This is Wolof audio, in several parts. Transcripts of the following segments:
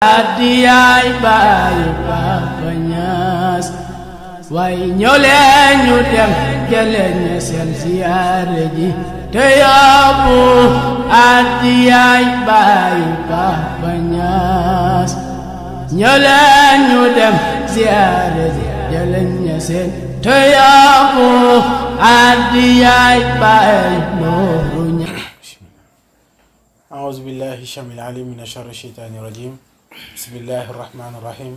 Adiyay Baay Papa Ñas way ñoo leen ñu dem jëleen ña seen ziyaare ji te yóbbu adiyay Baay Papa Ñas ñoo leen ñu dem ziyaare ji jëleen ña seen te yóbbu adiyay Baay Nooru Ñas. أعوذ بالله السميع العليم من شر الشيطان الرجيم بسم الله الرحمن الرحيم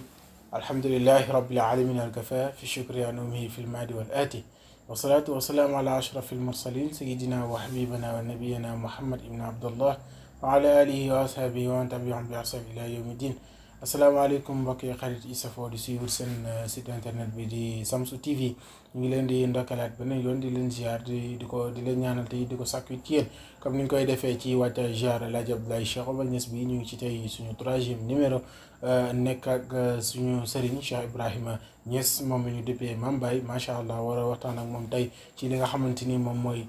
الحمد لله رب العالمين الكفاء في شكر أنومه في المعد والآتي والصلاة والسلام على أشرف المرسلين سيدنا وحبيبنا ونبينا محمد بن عبد الله وعلى آله وأصحابه ومن تبعهم بإحسان إلى يوم الدين. asalaamaaleykum mbokk yi xarit yi safoo di suivre seen site internet bi di Shamsu TV ñu ngi leen di ndokkalaat beneen yoon di leen ziar di leen ñaanal te di ko sàkku ci yéen comme ni ñu koy defee ci wàccaay ziar El Hadj Abdoulaye Cheikh Omar Niass bi ñu ngi ci tey suñu 3e numéro nekk ak suñu sëriñ Cheikh Ibrahima Niass moom mi ñu dëppee Mame Baye macha allah war a waxtaan ak moom tey ci li nga xamante ni moom mooy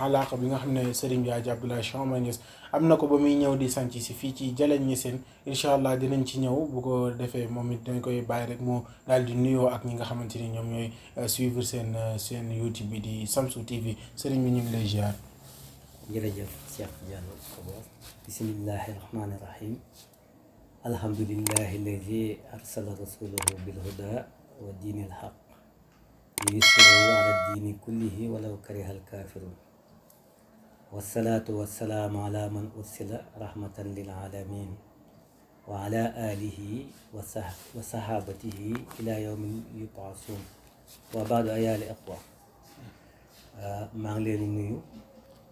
alaaka bi nga xam ne sëriñ bi El Hadj Abdoulaye Cheikh Omar Niass am na ko ba muy ñëw di sanc si fii ci Jaleen Ñaseen incha allah dinañ ci ñëw bu ko defee moom it dañ koy bàyyi rek moo daal di nuyoo ak ñi nga xamante ni ñoom ñooy suivre seen YouTube bi di Shamsu TV sëriñ bi ñu ngi lay ziar. jërëjëf Cheikh Diallo Kobo bismillahi rahmani rahim alhamdulillahi alladi arsala rasulahu bilhuda wa diini alhaq liyusirahu ala diini kullihi walaw kariha alkafirun wasalaatu wasalaamu ala man ursila rahmatan lil alamin wa ala alihi wa sahabatihi ila yawmin yub'asun wa baadu ayaali aqwa maa ngi leen di nuyu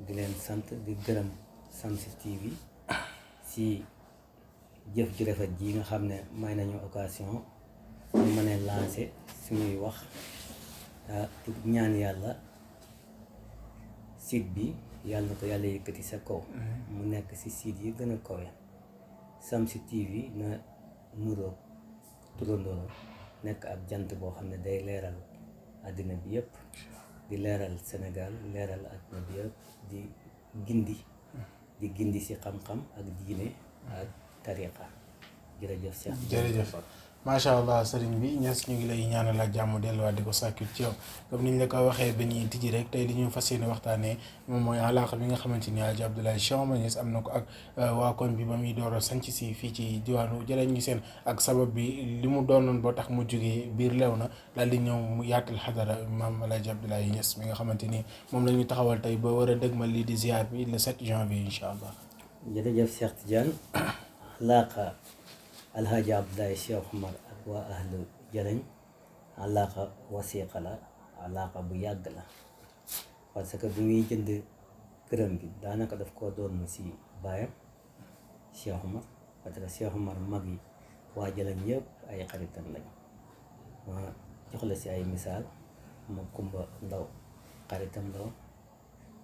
di leen sant di gërëm Shamsu TV si jëf ju rafet ji nga xam ne may nañu occasion ñu mën a lancer suñuy wax pour ñaan yàlla site bi yàlla na ko yàlla yëkkati sa kaw mu nekk si site yi gën a kawe Shamsu TV na nuroo turandoo nekk ab jant boo xam ne day leeral àddina bi yëpp di leeral Sénégal leeral àddina bi yëpp di gindi si xam-xam ak diine ak tariqa jërëjëf Cheikh jërëjëf macha allah sëriñ bi Niass ñu ngi lay ñaanal ak jàmm delluwaat di ko sàkkut ci yow comme niñ la ko waxee ba ñuy tijji rek tey li ñu fas yéene waxtaanee moom mooy alaaka bi nga xamante ni El Hadj Abdoulaye Cheikh Omar Niass am na ko ak waa koñ bi ba muy door a sanc si fii ci diwaanu Jaleen Ñaseen ak sabab bi li mu doonoon boo tax mu jógee biir Léona daal di ñëw mu yaatal xadara maam El Hadj Abdoulaye Niass mi nga xamante ni moom la ñu taxawal tey ba war a dëgmal lii di ziar bi le 7 janvier incha allah. jërëjëf Cheikh Tidiane alaaka El Hadj Abdoulaye Cheikh Omar ak waa ahlu Jalañ alaaka wasiqa la alaaka bu yàgg la parce que bu muy jënd këram bi daanaka daf koo doon si baayam Cheikh Omar parce que Cheikh Omar mag yi waa Jalañ yëpp ay xaritam lañ ma jox la si ay misaal ma Kumba Ndaw xaritam la woon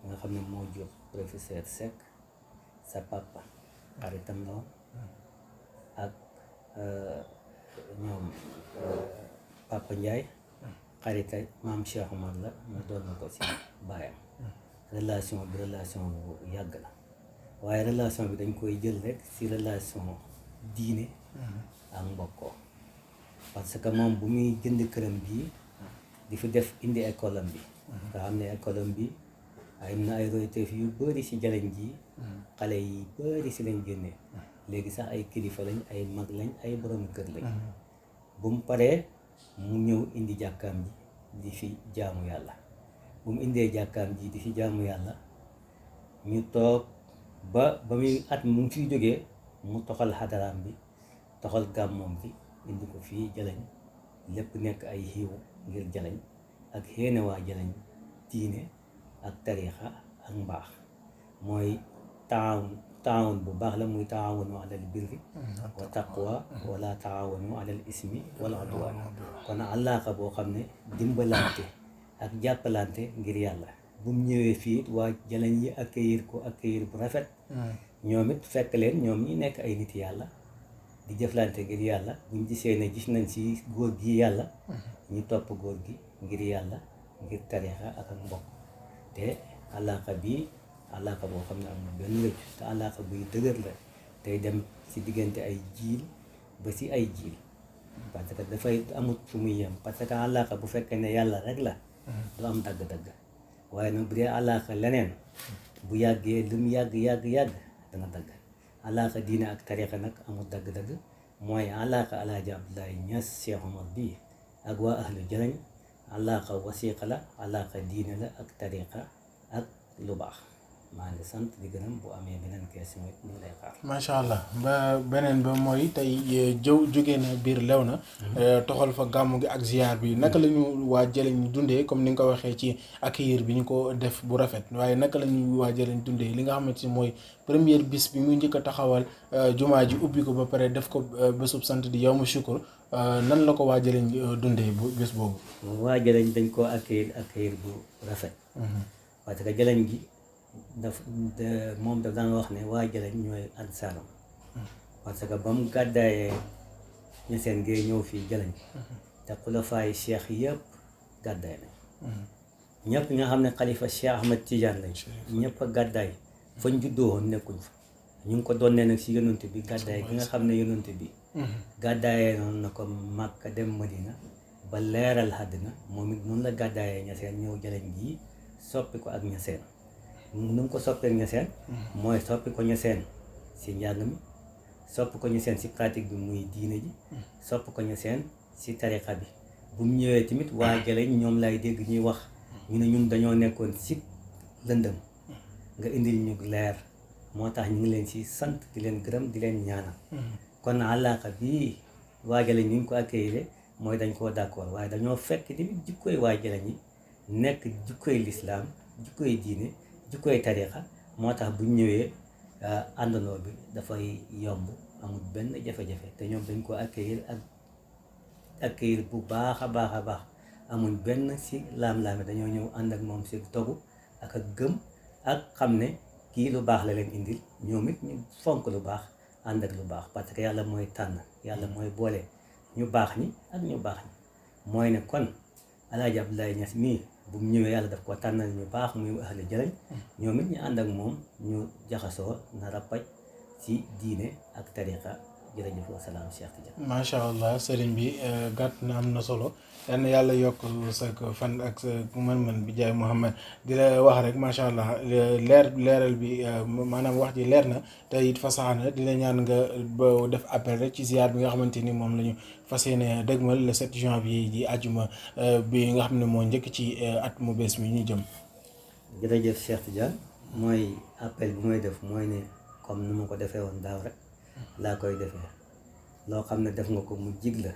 nga xam ne moo jur professeur Seck sa papa xaritam la woon ak ñoom Papa Ndiaye xarita maam Cheikh Omar la mu doon na ko si baayam relation bu yàgg la waaye relation bi dañ koy jël rek si relation diine ak mbokkoo parce que moom bu muy jënd këram bii di fi def indi école am bi nga xam ne école am bi ay na ay royteef yu bëri si Jalañ ji xale yi bëri si lañ génnee léegi sax ay kilifa lañ ay mag lañ ay borom kër lañ bu mu paree mu ñëw indi jàkkaam ji di fi jaamu yàlla bu mu indee jàkkaam ji di fi jaamu yàlla ñu toog ba muy at mu ngi fiy jógee mu toxal xadaraam bi toxal gàmmoom bi indi ko fii Jalañ lépp nekk ay xiiw ngir Jalañ ak xéene waa Jalañ diine ak tariixa ak mbaax mooy taawun bu baax la muy taawunu alal birri wa taqwa wala taawunu alal ismi wala udwan kon alaaka boo xam ne dimbalante ak jàppalante ngir yàlla bu mu ñëwee fii waa Jalañ yi accueillir ko accueillir bu rafet ñoom it fekk leen ñoom ñi nekk ay nit yàlla di jëflante ngir yàlla buñ gisee ne gis nañ ci góor gi yàlla ñu topp góor gi ngir yàlla ngir tariixa ak mbokk te alaaka bi alaaka boo xam ne amul benn rëcc te alaaka buy dëgër la tey dem si diggante ay jiil ba si ay jiil parce que dafay amut fu muy yem parce que àllaaxa bu fekkee ne yàlla rek la du am dagg-dagg waaye nag bu dee àllaaxa leneen bu yàggee lu mu yàgg dana dagg àllaaxa diine ak tarixa nag amul dagg-dagg mooy àllaaxa alaaji Abdoulaye Niass Cheikh Omar bii ak waa ahlu jalañ àllaaxa wasiqa la àllaaxa diine la ak tarixa ak lu baax maa ngi sant di gërëm bu amee beneen question it ñu ngi lay xaar. macha allah ba beneen ba mooy tey jógee na biir Léona toxal fa gàmmu gi ak ziar bi naka la ñu waa Jëleñ dundee comme ni nga ko waxee ci accueil bi ñu ko def bu rafet waaye naka la ñu waa Jëleñ dundee li nga xamante ni mooy première bis bi muy njëkk a taxawal jumaa ji ubbi ko ba pare def ko bésub sant di yawmu shukur nan la ko waa Jëleñ dundee bu bés boobu. waa Jëleñ dañ koo accueil bu rafet. parce que Jëleñ gi. moom daf daan wax ne waa Jëleñ ñooy ansaaram parce que ba mu gàddaayee ñeseen ngay ñëw fii Jëleñ te xulafaayu cheikh yëpp gàddaay nañ ñëpp nga xam ne xalifa Cheikh Ahmed Tidiane lañ ñëpp a gàddaay fañ juddoo woon nekkuñ fa ñu ngi ko donnee nag si yonent bi gàddaay gi nga xam ne yonent bi gàddaayee noonu na ko Makka dem Madina ba leeral àddina moom it noonu la gàddaayee ñeseen ñëw Jëleñ gii soppi ko ak ñeseen nu mu ko soppee ñeseen mooy soppi ko ñeseen si njàng mi soppi ko ñeseen si pratique bi muy diine ji soppi ko ñeseen si tariqa bi bu mu ñëwee tamit waa Jëleñ ñoom lay dégg ñuy wax ñu ne ñun dañoo nekkoon si lëndëm nga indil ñu leer moo tax ñu ngi leen si sant di leen gërëm di leen ñaanal kon àllaaqa bii waa Jëleñ ñu ngi ko accueillir mooy dañ koo d'accord waaye dañoo fekk tamit jikkoy waa Jëleñ yi nekk jikkoy lislaam jikkoy diine jikkoy tarixa moo tax bu ñëwee àndandoo bi dafay yomb amul benn jafe-jafe te ñoom dañ ko accueillir bu baax a baax amuñ benn si laam-laame dañoo ñëw ànd ak moom si togu ak gëm ak xam ne kii lu baax la leen indil ñoom it ñu fonk lu baax ànd ak lu baax parce que yàlla mooy tànn yàlla mooy boole ñu baax ñi ak ñu baax ñi mooy ne kon Alaaji Abdoulaye Niass mii bu mu ñëwee yàlla daf ko tànnal ñu baax muy ahlu Jëleñ ñoom it ñu ànd ak moom ñu jaxasoo na rappaj ci diine ak tariqa jërëjëf wa salaam Cheikh Tidiane. macha allah sëriñ bi gàtt na am na solo yal na yàlla yokk sa fan ak sa mën-mën bi jaay Muhammad di la wax rek macha allah leeral bi maanaam wax ji leer na te it fasaana di la ñaan nga ba def appel rek ci ziar bi nga xamante ni moom la ñu fas yéene dëgmal le 7 janvier di àjjuma bi nga xam ne moo njëkk ci at mu bees mi ñu jëm. jërëjëf Cheikh Tidiane mooy appel bu may def mooy ne comme ni ma ko defee woon daaw rek laa koy defee loo xam ne def nga ko mu jig la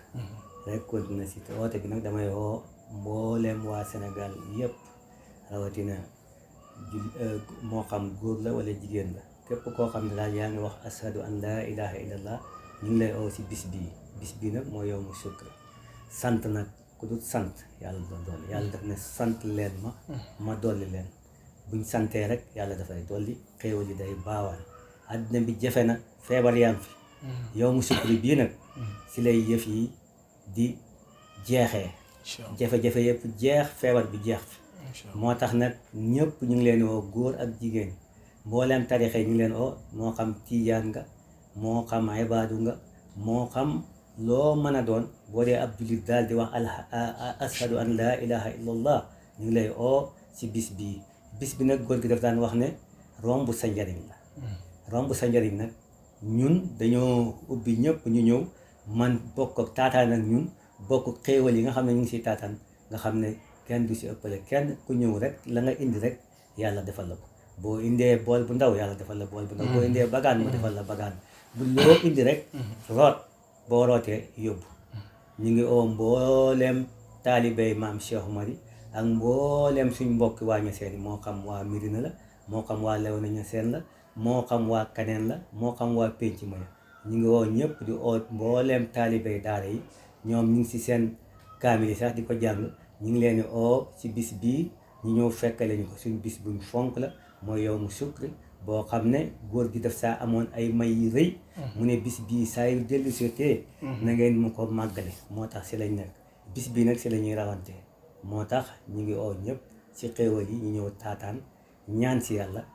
rek continuer si te woote bi nag damay woo mbooleem waa Sénégal yëpp rawatina moo xam góor la wala jigéen la képp koo xam ne daal yaa ngi wax ashadu an laa ilaha illallah ñu ngi lay oo si bis bii nag mooy yawmu shukr sant nag ku dul sant yàlla doon yàlla daf ne sant leen ma dolli leen buñ santee rek yàlla dafay dolli xéewal yi day baawaan àddina bi jafe na feebar yaa fi yawmu shukr bii nag si lay yëf yi di jeexee jafe-jafe yëpp jeex feebar bi jeex fi moo tax nag ñëpp ñu ngi leen oo góor ak jigéen mbooleem tarixe ñu ngi leen oo moo xam tiijaan nga moo xam ibaadu nga moo xam loo mën a doon boo dee ab jullit daal di wax ashadu an laa ilaha illallah ñu ngi lay oo si bis bi nag góor gi daf daan wax ne romb sa njariñ la romb sa njariñ nag ñun dañoo ubbi ñëpp ñu ñëw man bokk ak taataan ak ñun bokk xéewal yi nga xam ne ñu ngi siy taataan nga xam ne kenn du si ëppale kenn ku ñëw rek la nga indi rek yàlla defal la ko boo indee bool bu ndaw yàlla defal la bool bu ndaw boo indee bagaan mu defal la bagaan bu loo indi rek root boo rootee yóbbu ñu ngi oo mbooleem taalibey maam Cheikh Omar ak mbooleem suñ mbokki waa Ñaseen moo xam waa Mirina la moo xam waa Léona Ñaseen la moo xam waa Kaneen la moo xam waa Pénc ma ñu ngi oo ñëpp di oo mbooleem taalibey daara yi ñoom ñu ngi si seen kaamil yi sax di ko jàng ñu ngi leen di oo si bis bii ñu ñëw fekkale ñu ko suñ bis buñ fonk la mooy yawmu shukri boo xam ne góor gi daf saa amoon ay may yu rëy mu ne bis bii saa yu dellu sotee na ngeen mu ko màggale moo tax si lañ nekk bis bii nag si la ñuy rawante moo tax ñu ngi oo ñëpp si xéewal yi ñu ñëw taataan ñaan si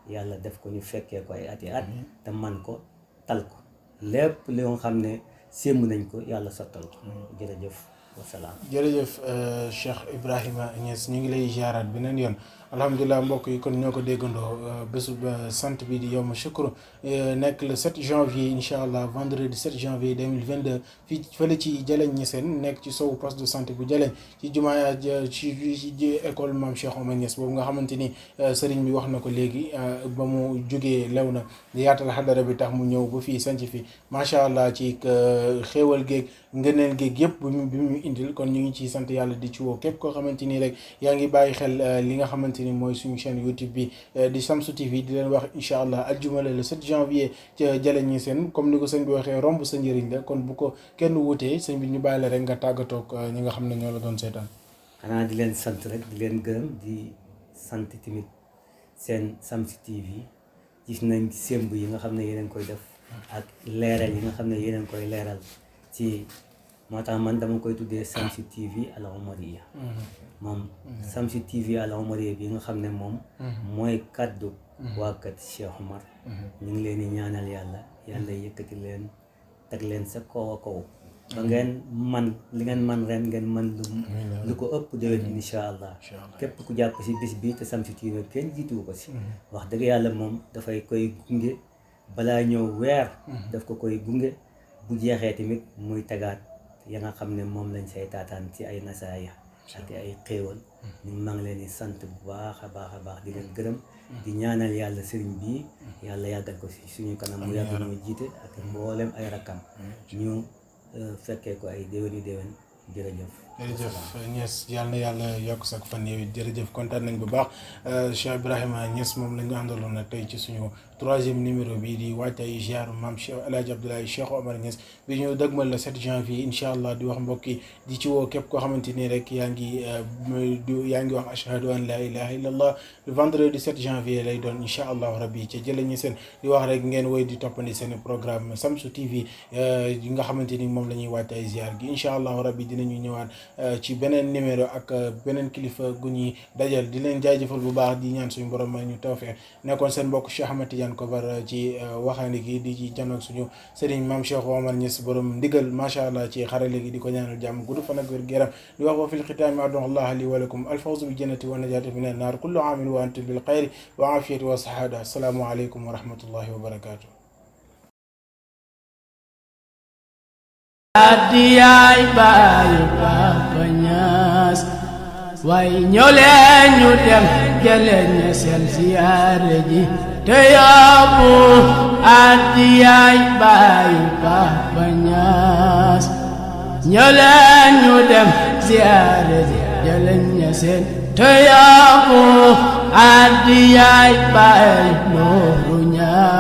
yàlla def ko ñu fekkee ko ay ati at te man ko tal ko lépp li nga xam ne sémb nañ ko yàlla sottal ko jërëjëf wasalaam. jërëjëf Cheikh Ibrahima Niass ñu ngi lay ziaraat beneen yoon alhamdulilah mbokk yi kon ñoo ko déggandoo bésu sant bi di yawmu shukr nekk le 7 janvier incha allah vendredi 7 janvier 2022 fii fële ci Jaleñ Niassène nekk ci sowu poste de santé bu Jaleñ ci jumaa ci école Mame Cheikh Omar Niass boobu nga xamante ni sëriñ bi wax na ko léegi ba mu jógee lew na yaatal xadara bi tax mu ñëw ba fii sanc fi macha allah ci xéewal géeg ngëneel géeg yëpp bi mu indil kon ñu ngi ciy sant yàlla di ci woo képp koo xamante ni rek yaa ngi bàyyi xel li nga xamante ni mooy suñu chaîne YouTube bi di Shamsu TV di leen wax incha allah aljuma la le 7 janvier ca Jaleñ Niassène comme ni ko sëñ bi waxee romb sa njëriñ la kon bu ko kenn wutee sëñ bi ñu bàyyi la rek nga tàggatoog ñi nga xam ne ñoo la doon seetaan. xanaa di leen sant rek di leen gërëm di sant tamit seen Shamsu TV gis nañ sémb yi nga xam ne yéen koy def ak leeral yi nga xam ne yéen koy leeral ci moo tax man dama koy tuddee Shamsu TV Al Omariya moom Shamsu TV Al Omariya bi nga xam ne moom mooy kaddu waa kat Cheikh Omar ñu ngi leen di ñaanal yàlla yëkkati leen teg leen sa kaw a kaw ba ngeen man li ngeen man ren ngeen man lu ko ëpp déwén incha allah képp ku jàpp si bis bi te Shamsu TV kenn jiituwu ko si wax dëgg yàlla moom dafay koy gunge balaa ñëw weer daf ko koy gunge bu jeexee tamit muy tagaat ya nga xam ne moom lañ say taataan ci ay nasaaya ak ay xéewal ñu maa ngi leen di sant bu baax a baax di leen gërëm di ñaanal yàlla sëriñ bi yàlla yàggal ko si suñu kanam mu yàgg ñu jiite ak mboolem ay rakkam ñu fekkee ko ay déwéni déwén jërëjëf Niass yàlla na yàlla yokk sak fan yow jërëjëf kontaan nañ bu baax Cheikh Ibrahima Niass moom la ñu àndaloon nag tey ci suñu 3e numéro bi di waajtaay ziar Mame Cheikh El Hadj Abdoulaye Cheikh Omar Niass bi ñu dëgmal le 7 janvier incha allah di wax mbokk yi di ci woo képp koo xamante ni rek yaa ngi wax ashhadu an la ilaha illallah le vendredi 7 janvier lay doon incha allah rabbi ca Jaleñ Niassène di wax rek ngeen woy di toppandi seen programme Shamsu TV yi nga xamante ni moom la ñuy waajtaay ziar gi incha allah rabbi dinañu ñëwaat ci beneen numéro ak beneen kilifa gu ñuy dajal di leen jaajëfal bu baax di ñaan suñu borom may ñu tawfeex nekkoon seen mbokk Cheikh Ahmed Tidiane Kobar ci waxaani gi di ci janoog suñu sëriñ Mame Cheikh Omar Niass borom ndigal macha allah ci xarale gi di ko ñaanal jàmm gudd fan ak wér gu yaram di wax wa fil xitaami ad'ullaha li wa lakum alfawzu bi jannati wa najati min an naar kullu aamin wa antum bil xayri wa afiyati wa sahaada assalaamu aleykum wa rahmatullahi wa barakatuh. Adiyaay baayu Papa Niass way ñoo leen ñu dem Jaleñ Niassène ziyaare ji te yóbbu adiyaay baayu Papa Niass ñoo leen ñu dem ziyaare ji Jaleñ Niassène te yóbbu adiyaay baayu Nooru Niass